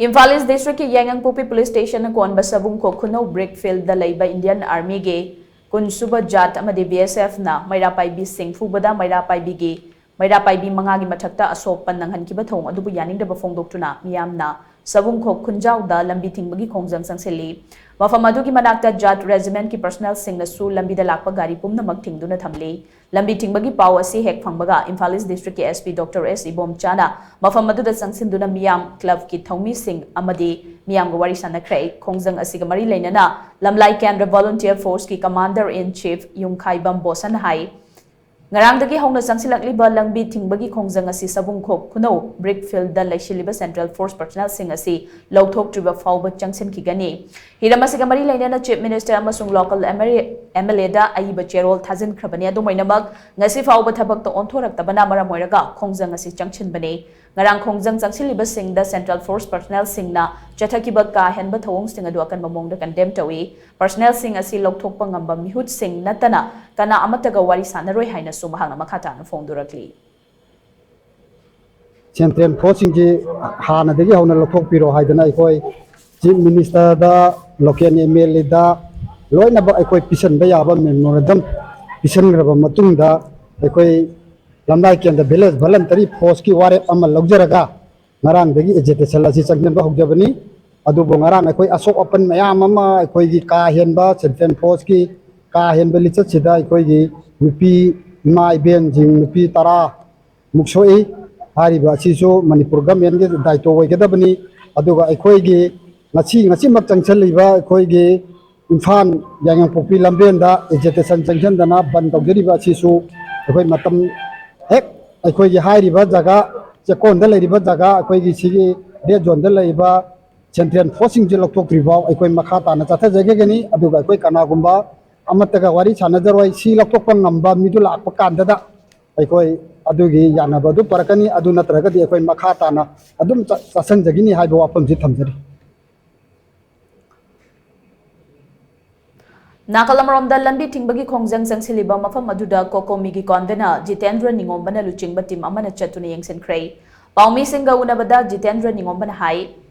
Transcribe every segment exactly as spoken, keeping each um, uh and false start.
ꯏꯝꯐꯥꯜ ꯏꯁ ꯗꯤꯁꯇ꯭ꯔꯤꯛꯀꯤ ꯌꯥꯏꯉꯪꯄꯣꯛꯄꯤ ꯄꯨꯂꯤꯁ ꯁ꯭ꯇꯦꯁꯟꯅ ꯀꯣꯟꯕ ꯁꯕꯨꯡꯈꯣꯛ ꯈꯨꯅꯧ ꯕ꯭ꯔꯤꯛ ꯐꯤꯜꯗ ꯂꯩꯕ ꯏꯟꯗꯤꯌꯟ ꯑꯥꯔꯃꯤꯒꯤ ꯀꯨꯟꯁꯨꯕ ꯖꯥꯠ ꯑꯃꯗꯤ ꯕꯤ ꯑꯦꯁ ꯑꯦꯐꯅ ꯃꯩꯔꯥ ꯄꯥꯏꯕꯤꯁꯤꯡ ꯐꯨꯕꯗ ꯃꯩꯔꯥ ꯄꯥꯏꯕꯤꯒꯤ ꯃꯩꯔꯥ ꯄꯥꯏꯕꯤ ꯃꯉꯥꯒꯤ ꯃꯊꯛꯇ ꯑꯁꯣꯛ ꯑꯄꯟ ꯅꯪꯍꯟꯈꯤꯕ ꯊꯧꯑꯣꯡ ꯑꯗꯨꯕꯨ ꯌꯥꯅꯤꯡꯗꯕ ꯐꯣꯡꯗꯣꯛꯇꯨꯅ ꯃꯤꯌꯥꯝꯅ ꯁꯕꯨꯡꯈꯣꯛ ꯈꯨꯟꯖꯥꯎꯗ ꯂꯝꯕꯤ ꯊꯤꯡꯕꯒꯤ ꯈꯣꯡꯖꯪ ꯆꯪꯁꯤꯜꯂꯤ꯫ ꯃꯐꯝ ꯑꯗꯨꯒꯤ ꯃꯅꯥꯛꯇ ꯖꯥꯠ ꯔꯦꯖꯤꯃꯦꯟꯠꯀꯤ ꯄꯔꯁꯅꯦꯜꯁꯤꯡꯅꯁꯨ ꯂꯝꯕꯤꯗ ꯂꯥꯛꯄ ꯒꯥꯔꯤ ꯄꯨꯝꯅꯃꯛ ꯊꯤꯡꯗꯨꯅ ꯊꯝꯂꯤ꯫ ꯂꯝꯕꯤ ꯊꯤꯡꯕꯒꯤ ꯄꯥꯎ ꯑꯁꯤ ꯍꯦꯛ ꯐꯪꯕꯒ ꯏꯝꯐꯥꯜ ꯏꯁ ꯗꯤꯁꯇ꯭ꯔꯤꯛꯀꯤ ꯑꯦꯁ ꯄꯤ ꯗꯣꯛꯇꯔ ꯑꯦꯁ ꯏꯕꯣꯝꯆꯥꯅ ꯃꯐꯝ ꯑꯗꯨꯗ ꯆꯪꯁꯤꯟꯗꯨꯅ ꯃꯤꯌꯥꯝ, ꯀ꯭ꯂꯕꯀꯤ ꯊꯧꯃꯤꯁꯤꯡ ꯑꯃꯗꯤ ꯃꯤꯌꯥꯝꯒ ꯋꯥꯔꯤ ꯁꯥꯟꯅꯈ꯭ꯔꯦ꯫ ꯈꯣꯡꯖꯪ ꯑꯁꯤꯒ ꯃꯔꯤ ꯂꯩꯅꯅ ꯂꯝꯂꯥꯏ ꯀꯦꯟꯗ꯭ꯔ ꯚꯣꯂꯨꯟꯇꯤꯌꯔ ꯐꯣꯔꯁꯀꯤ ꯀꯃꯥꯟꯗꯔ ꯏꯟ ꯆꯤꯐ ꯌꯨꯝꯈꯥꯏꯕꯝ ꯕꯣꯁꯟ ꯍꯥꯏ, ꯉꯔꯥꯡꯗꯒꯤ ꯍꯧꯅ ꯆꯪꯁꯤꯜꯂꯛꯂꯤꯕ ꯂꯝꯕꯤ ꯊꯤꯡꯕꯒꯤ ꯈꯣꯡꯖꯪ ꯑꯁꯤ ꯁꯕꯨꯡꯈꯣꯛ ꯈꯨꯅꯧ ꯕ꯭ꯔꯤꯛ ꯐꯤꯜꯗ ꯂꯩꯁꯤꯜꯂꯤꯕ ꯁꯦꯟꯇ꯭ꯔꯦꯜ ꯐꯣꯔꯁ ꯄꯔꯁꯅꯦꯜꯁꯤꯡ ꯑꯁꯤ ꯂꯧꯊꯣꯛꯇ꯭ꯔꯤꯕ ꯐꯥꯎꯕ ꯆꯪꯁꯤꯟꯈꯤꯒꯅꯤ꯫ ꯍꯤꯔꯝ ꯑꯁꯤꯒ ꯃꯔꯤ ꯂꯩꯅꯅ ꯆꯤꯐ ꯃꯤꯅꯤꯁꯇꯔ ꯑꯃꯁꯨꯡ ꯂꯣꯀꯦꯜ ꯑꯦꯝ ꯑꯦꯜ ꯑꯦꯗ ꯑꯏꯕ ꯆꯦꯔꯣꯜ ꯊꯥꯖꯤꯟꯈ꯭ꯔꯕꯅꯤ꯫ ꯑꯗꯨꯝ ꯑꯣꯏꯅꯃꯛ, ꯉꯁꯤ ꯐꯥꯎꯕ ꯊꯕꯛꯇ ꯑꯣꯟꯊꯣꯔꯛꯇꯕꯅ ꯃꯔꯝ ꯑꯣꯏꯔꯒ ꯈꯣꯡꯖꯪ ꯑꯁꯤ ꯆꯪꯁꯤꯟꯕꯅꯤ꯫ ꯉꯔꯥꯡ ꯈꯣꯡꯖꯪ ꯆꯪꯁꯤꯜꯂꯤꯕꯁꯤꯡꯗ ꯁꯦꯟꯇ꯭ꯔꯦꯜ ꯐꯣꯔꯁ ꯄꯔꯁꯅꯦꯜꯁꯤꯡꯅ ꯆꯠꯊꯈꯤꯕ ꯀꯥ ꯍꯦꯟꯕ ꯊꯧꯑꯣꯡꯁꯤꯡ ꯑꯗꯨ ꯑꯀꯟꯕ ꯃꯑꯣꯡꯗ ꯀꯟꯗꯦꯝ ꯇꯧꯏ꯫ ꯄꯔꯁꯅꯦꯜꯁꯤꯡ ꯑꯁꯤ ꯂꯧꯊꯣꯛꯄ ꯉꯝꯕ ꯃꯤꯍꯨꯠꯁꯤꯡ ꯅꯠꯇꯅ ꯀꯅꯥ ꯑꯃꯠꯇꯒ ꯋꯥꯔꯤ ꯁꯥꯟꯅꯔꯣꯏ ꯍꯥꯏꯅꯁꯨ ꯃꯍꯥꯛꯅ ꯃꯈꯥ ꯇꯥꯅ ꯐꯣꯡꯗꯣꯔꯛꯂꯤ꯫ ꯁꯦꯟꯇ꯭ꯔꯦꯜ ꯐꯣꯔꯁꯁꯤꯡꯁꯤ ꯍꯥꯟꯅꯗꯒꯤ ꯍꯧꯅ ꯂꯧꯊꯣꯛꯄꯤꯔꯣ ꯍꯥꯏꯗꯅ ꯑꯩꯈꯣꯏ ꯆꯤꯐ ꯃꯤꯅꯤꯁꯇꯔꯗ, ꯂꯣꯀꯦꯜ ꯑꯦꯝ ꯑꯦꯜ ꯑꯦꯗ ꯂꯣꯏꯅꯃꯛ ꯑꯩꯈꯣꯏ ꯄꯤꯁꯤꯟꯕ ꯌꯥꯕ ꯃꯦꯃꯣꯔꯦꯟꯗꯝ ꯄꯤꯁꯤꯟꯈ꯭ꯔꯕ ꯃꯇꯨꯡꯗ, ꯑꯩꯈꯣꯏ ꯂꯝꯂꯥꯏ ꯀꯦꯟꯗ꯭ꯔ ꯚꯤꯂꯦꯖ ꯚꯣꯂꯟꯇꯔꯤ ꯐꯣꯔꯁꯀꯤ ꯋꯥꯔꯦꯞ ꯑꯃ ꯂꯧꯖꯔꯒ ꯉꯔꯥꯡꯗꯒꯤ ꯑꯦꯖꯤꯇꯦꯁꯟ ꯑꯁꯤ ꯆꯪꯁꯤꯟꯕ ꯍꯧꯖꯕꯅꯤ꯫ ꯑꯗꯨꯕꯨ ꯉꯔꯥꯡ ꯑꯩꯈꯣꯏ ꯑꯁꯣꯛ ꯑꯄꯟ ꯃꯌꯥꯝ ꯑꯃ, ꯑꯩꯈꯣꯏꯒꯤ ꯀꯥ ꯍꯦꯟꯕ ꯁꯦꯟꯇ꯭ꯔꯦꯜ ꯐꯣꯔꯁꯀꯤ ꯀꯥ ꯍꯦꯟꯕ ꯂꯤꯆꯠꯁꯤꯗ ꯑꯩꯈꯣꯏꯒꯤ ꯅꯨꯄꯤ ꯏꯃꯥ ꯏꯕꯦꯟꯁꯤꯡ, ꯅꯨꯄꯤ ꯇꯔꯥ ꯃꯨꯛ ꯁꯣꯛꯏ꯫ ꯍꯥꯏꯔꯤꯕ ꯑꯁꯤꯁꯨ ꯃꯅꯤꯄꯨꯔ ꯒꯃꯦꯟꯒꯤ ꯗꯥꯏꯇꯣ ꯑꯣꯏꯒꯗꯕꯅꯤ꯫ ꯑꯗꯨꯒ ꯑꯩꯈꯣꯏꯒꯤ ꯉꯁꯤ, ꯉꯁꯤꯃꯛ ꯆꯪꯁꯤꯜꯂꯤꯕ ꯑꯩꯈꯣꯏꯒꯤ ꯏꯝꯐꯥꯜ ꯌꯥꯏꯉꯪꯄꯣꯛꯄꯤ ꯂꯝꯕꯦꯟꯗ ꯑꯦꯖꯤꯇꯦꯁꯟ ꯆꯪꯁꯤꯟꯗꯅ ꯕꯟ ꯇꯧꯖꯔꯤꯕ ꯑꯁꯤꯁꯨ ꯑꯩꯈꯣꯏ ꯃꯇꯝ ꯍꯦꯛ ꯑꯩꯈꯣꯏꯒꯤ ꯍꯥꯏꯔꯤꯕ ꯖꯒꯥ, ꯆꯦꯛꯀꯣꯟꯗ ꯂꯩꯔꯤꯕ ꯖꯒꯥ, ꯑꯩꯈꯣꯏꯒꯤ ꯁꯤꯒꯤ ꯔꯦꯗ ꯖꯣꯟꯗ ꯂꯩꯔꯤꯕ ꯁꯦꯟꯇ꯭ꯔꯦꯜ ꯐꯣꯔꯁꯁꯤꯡꯁꯤ ꯂꯧꯊꯣꯛꯇ꯭ꯔꯤꯐꯥꯎ ꯑꯩꯈꯣꯏ ꯃꯈꯥ ꯇꯥꯅ ꯆꯠꯊꯖꯒꯅꯤ꯫ ꯑꯗꯨꯒ ꯑꯩꯈꯣꯏ ꯀꯅꯥꯒꯨꯝꯕ ꯑꯃꯠꯇꯒ ꯋꯥꯔꯤ ꯁꯥꯟꯅꯖꯔꯣꯏ꯫ ꯁꯤ ꯂꯧꯊꯣꯛꯄ ꯉꯝꯕ ꯃꯤꯗꯨ ꯂꯥꯛꯄ ꯀꯥꯟꯗꯗ ꯑꯩꯈꯣꯏ ꯑꯗꯨꯒꯤ ꯌꯥꯅꯕ ꯑꯗꯨ ꯄꯨꯔꯛꯀꯅꯤ꯫ ꯑꯗꯨ ꯅꯠꯇ꯭ꯔꯒꯗꯤ ꯑꯩꯈꯣꯏ ꯃꯈꯥ ꯇꯥꯅ ꯑꯗꯨꯝ ꯆꯠ-, ꯆꯠꯁꯤꯟꯖꯒꯅꯤ ꯍꯥꯏꯕ ꯋꯥꯐꯝꯁꯤ ꯊꯝꯖꯔꯤ꯫ ꯅꯥꯀꯜ ꯑꯃꯔꯣꯝꯗ, ꯂꯝꯕꯤ ꯊꯤꯡꯕꯒꯤ ꯈꯣꯡꯖꯪ ꯆꯪꯁꯤꯜꯂꯤꯕ ꯃꯐꯝ ꯑꯗꯨꯗ ꯀꯣꯀꯣꯃꯤꯒꯤ ꯀꯣꯟꯚꯦꯅꯔ ꯖꯤꯇꯦꯟꯗ꯭ꯔ ꯅꯤꯉꯣꯝꯕꯅ ꯂꯨꯆꯤꯡꯕ ꯇꯤꯝ ꯑꯃꯅ ꯆꯠꯇꯨꯅ ꯌꯦꯡꯁꯤꯟꯈ꯭ꯔꯦ꯫ ꯄꯥꯎꯃꯤꯁꯤꯡꯒ ꯎꯅꯕꯗ ꯖꯤꯇꯦꯟꯗ꯭ꯔ ꯅꯤꯉꯣꯝꯕꯅ ꯍꯥꯏ,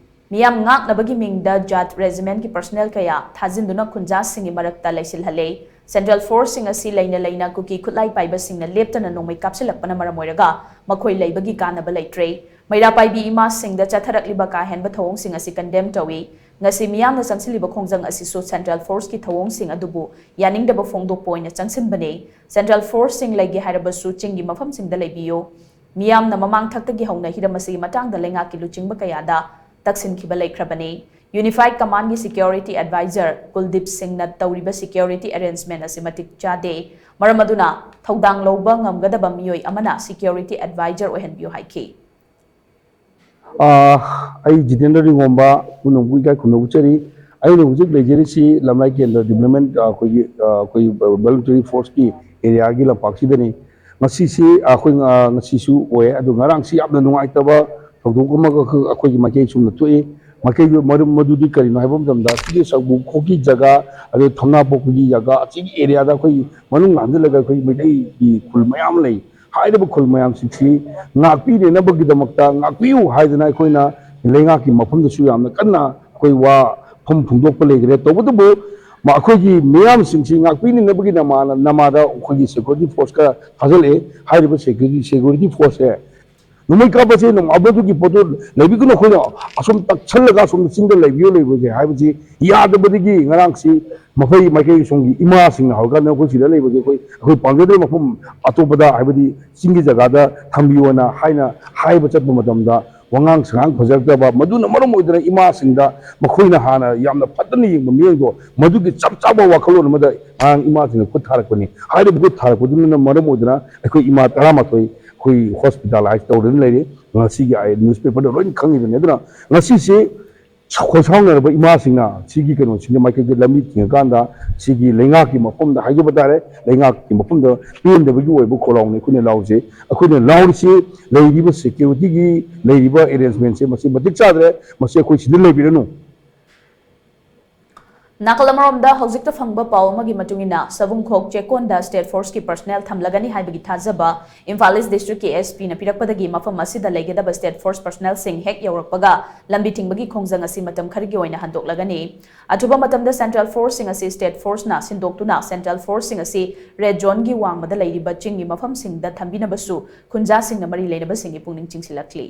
ꯃꯤꯌꯥꯝ ꯉꯥꯛꯅꯕꯒꯤ ꯃꯤꯡꯗ ꯖꯥꯠ ꯔꯦꯖꯤꯃꯦꯟꯠꯀꯤ ꯄꯔꯁꯅꯦꯜ ꯀꯌꯥ ꯊꯥꯖꯤꯟꯗꯨꯅ ꯈꯨꯟꯖꯥꯁꯤꯡꯒꯤ ꯃꯔꯛꯇ ꯂꯩꯁꯤꯜꯍꯜꯂꯦ꯫ ꯁꯦꯟꯇ꯭ꯔꯦꯜ ꯐꯣꯔꯁꯁꯤꯡ ꯑꯁꯤ ꯂꯩꯅ ꯂꯩꯅ ꯀꯨꯀꯤ ꯈꯨꯠꯂꯥꯏ ꯄꯥꯏꯕꯁꯤꯡꯅ ꯂꯦꯞꯇꯅ ꯅꯣꯡꯃꯩ ꯀꯥꯞꯁꯤꯜꯂꯛꯄꯅ ꯃꯔꯝ ꯑꯣꯏꯔꯒ ꯃꯈꯣꯏ ꯂꯩꯕꯒꯤ ꯀꯥꯟꯅꯕ ꯂꯩꯇ꯭ꯔꯦ꯫ ꯃꯩꯔꯥ ꯄꯥꯏꯕꯤ ꯏꯃꯥꯁꯤꯡꯗ ꯆꯠꯊꯔꯛꯂꯤꯕ ꯀꯥ ꯍꯦꯟꯕ ꯊꯧꯑꯣꯡꯁꯤꯡ ꯑꯁꯤ ꯀꯟꯗꯦꯝ ꯇꯧꯏ꯫ ꯉꯁꯤ ꯃꯤꯌꯥꯝꯅ ꯆꯪꯁꯤꯜꯂꯤꯕ ꯈꯣꯡꯖꯪ ꯑꯁꯤꯁꯨ ꯁꯦꯟꯇ꯭ꯔꯦꯜ ꯐꯣꯔꯁꯀꯤ ꯊꯧꯑꯣꯡꯁꯤꯡ ꯑꯗꯨꯕꯨ ꯌꯥꯅꯤꯡꯗꯕ ꯐꯣꯡꯗꯣꯛꯄ ꯑꯣꯏꯅ ꯆꯪꯁꯤꯟꯕꯅꯤ꯫ ꯁꯦꯟꯇ꯭ꯔꯦꯜ ꯐꯣꯔꯁꯁꯤꯡ ꯂꯩꯒꯦ ꯍꯥꯏꯔꯕꯁꯨ ꯆꯤꯡꯒꯤ ꯃꯐꯝꯁꯤꯡꯗ ꯂꯩꯕꯤꯌꯨ꯫ ꯃꯤꯌꯥꯝꯅ ꯃꯃꯥꯡ ꯊꯛꯇꯒꯤ ꯍꯧꯅ ꯍꯤꯔꯝ ꯑꯁꯤꯒꯤ ꯃꯇꯥꯡꯗ ꯂꯩꯉꯥꯛꯀꯤ ꯂꯨꯆꯤꯡꯕ ꯀꯌꯥꯗ ꯇꯛꯁꯤꯟꯈꯤꯕ ꯂꯩꯈ꯭ꯔꯕꯅꯤ꯫ ꯌꯨꯅꯤꯐꯥꯏꯗ ꯀꯃꯥꯟꯒꯤ ꯁꯤꯀ꯭ꯌꯣꯔꯤꯇꯤ ꯑꯦꯗꯚꯥꯏꯖꯔ ꯀꯨꯜꯗꯤꯞ ꯁꯤꯡꯅ ꯇꯧꯔꯤꯕ ꯁꯤꯀ꯭ꯌꯣꯔꯤꯇꯤ ꯑꯦꯔꯦꯟꯖꯃꯦꯟꯠ ꯑꯁꯤ ꯃꯇꯤꯛ ꯆꯥꯗꯦ꯫ ꯃꯔꯝ ꯑꯗꯨꯅ ꯊꯧꯗꯥꯡ ꯂꯧꯕ ꯉꯝꯒꯗꯕ ꯃꯤꯑꯣꯏ ꯑꯃꯅ ꯁꯤꯀ꯭ꯌꯣꯔꯤꯇꯤ ꯑꯦꯗꯚꯥꯏꯖꯔ ꯑꯣꯏꯍꯟꯕꯤꯌꯨ ꯍꯥꯏꯈꯤ꯫ ꯑꯥ, ꯑꯩ ꯖꯤꯇꯦꯟꯗ꯭ꯔ ꯅꯤꯡꯉꯣꯝꯕ ꯄꯨꯝꯅꯃꯛꯄꯨ ꯏꯀꯥꯏ ꯈꯨꯝꯅꯕ ꯎꯠꯆꯔꯤ꯫ ꯑꯩꯅ ꯍꯧꯖꯤꯛ ꯂꯩꯖꯔꯤꯁꯤ ꯂꯝꯂꯥꯏ ꯀꯦꯟꯗ꯭ꯔ ꯗꯤꯕ꯭ꯂꯞꯃꯦꯟ, ꯑꯥ, ꯑꯩꯈꯣꯏꯒꯤ, ꯑꯥ, ꯑꯩꯈꯣꯏ ꯚꯣꯂꯨꯟꯇꯔꯤ ꯐꯣꯔꯁꯀꯤ ꯑꯦꯔꯤꯌꯥꯒꯤ ꯂꯝꯄꯥꯛꯁꯤꯗꯅꯤ꯫ ꯉꯁꯤꯁꯤ ꯑꯩꯈꯣꯏ, ꯑꯥ, ꯉꯁꯤꯁꯨ ꯑꯣꯏ, ꯑꯗꯨ ꯉꯔꯥꯡꯁꯤ ꯌꯥꯝꯅ ꯅꯨꯡꯉꯥꯏꯇꯕ ꯊꯧꯗꯣꯛ ꯑꯃꯈꯛ ꯑꯩꯈꯣꯏꯒꯤ ꯃꯥꯏꯀꯩ ꯆꯨꯝꯅ ꯊꯣꯛꯏ꯫ ꯃꯥꯏꯀꯩꯗꯨ ꯃꯔꯝ ꯃꯗꯨꯗꯤ ꯀꯔꯤꯅꯣ ꯍꯥꯏꯕ ꯃꯇꯝꯗ, ꯁꯤꯒꯤ ꯁꯒꯨ ꯈꯣꯛꯀꯤ ꯖꯒꯥ, ꯑꯗꯨ ꯊꯝꯅꯥ ꯄꯣꯛꯄꯒꯤ ꯖꯒꯥ, ꯑꯁꯤꯒꯤ ꯑꯦꯔꯤꯌꯥꯗ ꯑꯩꯈꯣꯏ ꯃꯅꯨꯡ ꯍꯟꯖꯤꯜꯂꯒ ꯑꯩꯈꯣꯏ ꯃꯩꯇꯩꯒꯤ ꯈꯨꯜ ꯃꯌꯥꯝ ꯂꯩ꯫ ꯍꯥꯏꯔꯤꯕ ꯈꯨꯜ ꯃꯌꯥꯝꯁꯤꯡꯁꯤ ꯉꯥꯛꯄꯤꯅꯅꯕꯒꯤꯗꯃꯛꯇ ꯉꯥꯛꯄꯤꯌꯨ ꯍꯥꯏꯗꯅ ꯑꯩꯈꯣꯏꯅ ꯂꯩꯉꯥꯛꯀꯤ ꯃꯐꯝꯗꯁꯨ ꯌꯥꯝꯅ ꯀꯟꯅ ꯑꯩꯈꯣꯏ ꯋꯥꯐꯝ ꯐꯣꯡꯗꯣꯛꯄ ꯂꯩꯈ꯭ꯔꯦ꯫ ꯇꯧꯕꯇꯕꯨ ꯃ-, ꯑꯩꯈꯣꯏꯒꯤ ꯃꯤꯌꯥꯝꯁꯤꯡꯁꯤ ꯉꯥꯛꯄꯤꯅꯅꯕꯒꯤ ꯅꯃꯥꯅ-, ꯅꯃꯥꯗ ꯑꯩꯈꯣꯏꯒꯤ ꯁꯦꯀ꯭ꯌꯨꯔꯤꯇꯤ ꯐꯣꯔꯁꯀ ꯊꯥꯖꯤꯜꯂꯛꯑꯦ꯫ ꯍꯥꯏꯔꯤꯕ ꯁꯦꯀ꯭ꯌꯨꯔꯤꯇꯤ, ꯁꯦꯀ꯭ꯌꯨꯔꯤꯇꯤ ꯐꯣꯔꯁꯁꯦ ꯅꯣꯡꯃꯩ ꯀꯥꯞꯄꯁꯦ, ꯅꯣꯡ-, ꯃꯗꯨꯒꯤ ꯄꯣꯠꯇꯨ ꯂꯩꯕꯤꯒꯅꯨ, ꯑꯩꯈꯣꯏꯅ ꯑꯁꯣꯝ ꯇꯛꯁꯜꯂꯒ ꯑꯁꯣꯝꯗ ꯆꯤꯡꯗ ꯂꯩꯕꯤꯌꯨ, ꯂꯩꯕꯁꯦ ꯍꯥꯏꯕꯁꯤ ꯌꯥꯗꯕꯗꯒꯤ ꯉꯔꯥꯡꯁꯤ ꯃꯐꯩ ꯃꯥꯏꯀꯩ ꯁꯣꯝꯒꯤ ꯏꯃꯥꯁꯤꯡꯅ ꯍꯧꯔꯀꯥꯟꯗ ꯑꯩꯈꯣꯏ ꯁꯤꯗ ꯂꯩꯕꯁꯦ ꯑꯩꯈꯣꯏ, ꯑꯩꯈꯣꯏ ꯄꯥꯝꯖꯗ꯭ꯔꯦ, ꯃꯐꯝ ꯑꯇꯣꯞꯄꯗ, ꯍꯥꯏꯕꯗꯤ ꯆꯤꯡꯒꯤ ꯖꯒꯥꯗ ꯊꯝꯕꯤꯌꯣꯅ ꯍꯥꯏꯅ ꯍꯥꯏꯕ ꯆꯠꯄ ꯃꯇꯝꯗ ꯋꯥꯉꯥꯡ ꯁꯉꯥꯡ ꯐꯖꯔꯛꯇꯕ, ꯃꯗꯨꯅ ꯃꯔꯝ ꯑꯣꯏꯗꯨꯅ ꯏꯃꯥꯁꯤꯡꯗ ꯃꯈꯣꯏꯅ ꯍꯥꯟꯅ ꯌꯥꯝꯅ ꯐꯠꯇꯅ ꯌꯦꯡꯕ ꯃꯤꯑꯣꯏꯗꯣ ꯃꯗꯨꯒꯤ ꯆꯞ ꯆꯥꯕ ꯋꯥꯈꯜꯂꯣꯟ ꯑꯃꯗ ꯉꯔꯥꯡ ꯏꯃꯥꯁꯤꯡꯅ ꯈꯨꯠ ꯊꯥꯔꯛꯄꯅꯤ꯫ ꯍꯥꯏꯔꯤꯕ ꯈꯨꯠ ꯊꯥꯔꯛꯄꯗꯨꯅ ꯃꯔꯝ ꯑꯣꯏꯗꯨꯅ ꯑꯩꯈꯣꯏ ꯏꯃꯥ ꯇꯔꯥꯃꯥꯊꯣꯏ ꯑꯩꯈꯣꯏ ꯍꯣꯁꯄꯤꯇꯥꯂꯥꯏꯁ ꯇꯧꯗꯨꯅ ꯂꯩꯔꯤ꯫ ꯉꯁꯤꯒꯤ ꯑꯩ ꯅ꯭ꯌꯨꯁꯄꯦꯄꯔꯗ ꯂꯣꯏꯅ ꯈꯪꯉꯤꯕꯅꯤ꯫ ꯑꯗꯨꯅ ꯉꯁꯤꯁꯤ ꯈꯣꯏꯁꯥꯎꯅꯔꯕ ꯏꯃꯥꯁꯤꯡꯅ ꯁꯤꯒꯤ ꯀꯩꯅꯣꯁꯤꯡꯒꯤ ꯃꯥꯏꯀꯩꯗ ꯂꯝꯕꯤ ꯊꯤꯡꯉꯀꯥꯟꯗ ꯁꯤꯒꯤ ꯂꯩꯉꯥꯛꯀꯤ ꯃꯐꯝꯗ ꯍꯥꯏꯖꯕ ꯇꯥꯔꯦ, ꯂꯩꯉꯥꯛꯀꯤ ꯃꯐꯝꯗ ꯄꯦꯟꯗꯕꯒꯤ ꯑꯣꯏꯕ ꯈꯣꯜꯂꯥꯎꯅꯤ ꯑꯩꯈꯣꯏꯅ ꯂꯥꯎꯔꯤꯁꯦ꯫ ꯑꯩꯈꯣꯏꯅ ꯂꯥꯎꯔꯤꯁꯤ ꯂꯩꯔꯤꯕ ꯁꯦꯀ꯭ꯌꯨꯔꯤꯇꯤꯒꯤ ꯂꯩꯔꯤꯕ ꯑꯦꯔꯦꯟꯖꯃꯦꯟꯁꯦ ꯃꯁꯤ ꯃꯇꯤꯛ ꯆꯥꯗ꯭ꯔꯦ, ꯃꯁꯤ ꯑꯩꯈꯣꯏ ꯁꯤꯗ ꯂꯩꯕꯤꯔꯅꯨ꯫ ꯅꯥꯀꯜ ꯑꯃꯔꯣꯝꯗ, ꯍꯧꯖꯤꯛꯇ ꯐꯪꯕ ꯄꯥꯎ ꯑꯃꯒꯤ ꯃꯇꯨꯡ ꯏꯟꯅ, ꯁꯕꯨꯡꯈꯣꯛ ꯆꯦꯛꯀꯣꯟꯗ State Force ꯀꯤ personnel ꯊꯝꯂꯒꯅꯤ ꯍꯥꯏꯕꯒꯤ ꯊꯥꯖꯕ ꯏꯝꯐꯥꯜ East District ꯀꯤ S P ꯅ ꯄꯤꯔꯛꯄꯗꯒꯤ ꯃꯐꯝ ꯑꯁꯤꯗ ꯂꯩꯒꯗꯕ State Force personnel ꯁꯤꯡ ꯍꯦꯛ ꯌꯧꯔꯛꯄꯒ ꯂꯝꯕꯤ ꯊꯤꯡꯕꯒꯤ ꯈꯣꯡꯖꯪ ꯑꯁꯤ ꯃꯇꯝ ꯈꯔꯒꯤ ꯑꯣꯏꯅ ꯍꯟꯗꯣꯛꯂꯒꯅꯤ꯫ ꯑꯊꯨꯕ ꯃꯇꯝꯗ Central Force ꯁꯤꯡ ꯑꯁꯤ State Force ꯅ ꯁꯤꯟꯗꯣꯛꯇꯨꯅ Central Force ꯁꯤꯡ ꯑꯁꯤ Red Zone ꯒꯤ ꯋꯥꯡꯃꯗ ꯂꯩꯔꯤꯕ ꯆꯤꯡꯒꯤ ꯃꯐꯝꯁꯤꯡꯗ ꯊꯝꯕꯤꯅꯕꯁꯨ ꯈꯨꯟꯖꯥꯁꯤꯡꯅ ꯃꯔꯤ ꯂꯩꯅꯕꯁꯤꯡꯒꯤ ꯄꯨꯛꯅꯤꯡ ꯆꯤꯡꯁꯤꯜꯂꯛꯂꯤ꯫